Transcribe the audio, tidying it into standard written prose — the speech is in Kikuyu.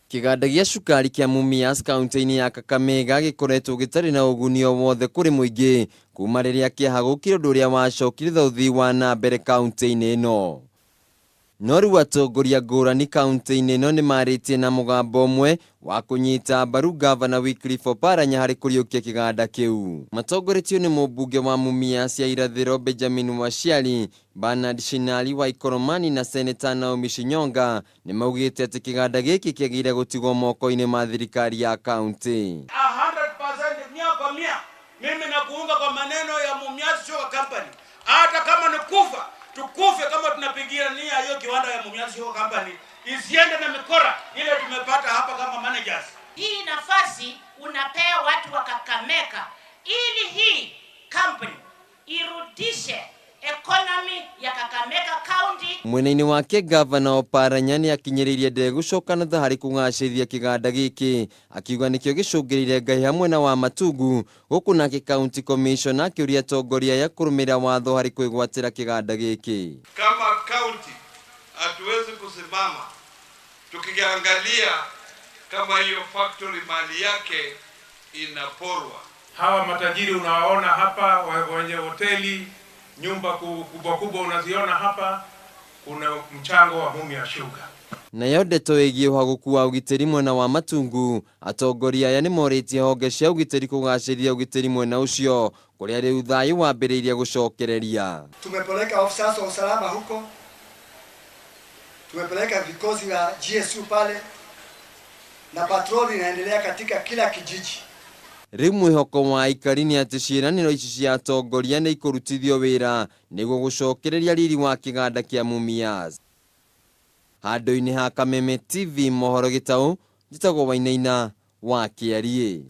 Kĩganda gĩa cukari kĩa Mumias kaunti-inĩ ya Kakamega gĩkoretwo gĩtarĩ na ũguni o wothe kũrĩ mũingĩ kuma rĩrĩa kĩahagũkire, ũndũ ũrĩa wacokire thutha ũthii wa na mbere kaunti-inĩ ĩno. No rĩu atongoria ngũrani kaunti-inĩ ĩno nĩ marĩtie na mũgambo ũmwe wa kũnyita mbaru Gavana Wycliffe Oparanya harĩ kũriũkia kĩganda kĩu. Matongoretio nĩ mũmbunge wa Mumias ya Irathĩro Benjamin Washiali, Bernard Shinali wa Ikoromani na Seneta Naomi Shinyonga nĩ maugĩte atĩ kĩganda gĩkĩ kĩagĩrĩire gũtigwo moko-inĩ ma thirikari ya kaunti. 100% 100%, mimi nakuunga kwa maneno ya Mumias Sugar Company. Hata kama ni kufa tukufe, kama tunapigania hiyo kiwanda ya Mumias Sugar Company isiende na mikora ile tumepata hapa kama managers. Hii nafasi unapea watu wa Kakamega ili hii company irudishe economy ya Kakamega County. Mwena-inĩ wake, Gavana Oparanya nĩ akinyĩrĩirie ndegũcoka na thutha harĩ kũgacĩrithia kĩganda gĩkĩ, akiuga nĩkĩo gĩcũngĩrĩire ngahĩha mwena wa Matungu, gũkũ nake County Commissioner akĩũria atongoria aya kũrũmĩrĩra watho harĩ kwĩgwatĩra kĩganda gĩkĩ. Kama county hatuwezi kusimama tukiangalia kama hiyo factory mali yake inaporwa. Hawa matajiri unawaona hapa, wenye hoteli, nyumba kubwa kubwa unaziona hapa, kuna mchango wa Mumias Sugar. Nayo ndeto ĩgiĩ ũhagũku wa ũgitĩri mwena wa Matungu, atongoria aya nĩ morĩtie honge cia ũgitĩri kũgacĩrithia ũgitĩri mwena ũcio kũrĩa rĩu thayũ wambĩrĩirie gũcokereria. Tumepeleka ofisa wa usalama huko, tumepeleka vikosi vya GSU pale na patroli inaendelea katika kila kijiji. Rĩu mwĩhoko wa aikari nĩ atĩ ciĩranĩro ici cia atongoria nĩ ikũrutithio wĩra nĩguo gũcokereria riri wa kĩganda kĩa Mumias. Handũ-inĩ ha Kameme TV mohoro gĩtaũ, njĩtagwo Wainaina wa Kĩariĩ.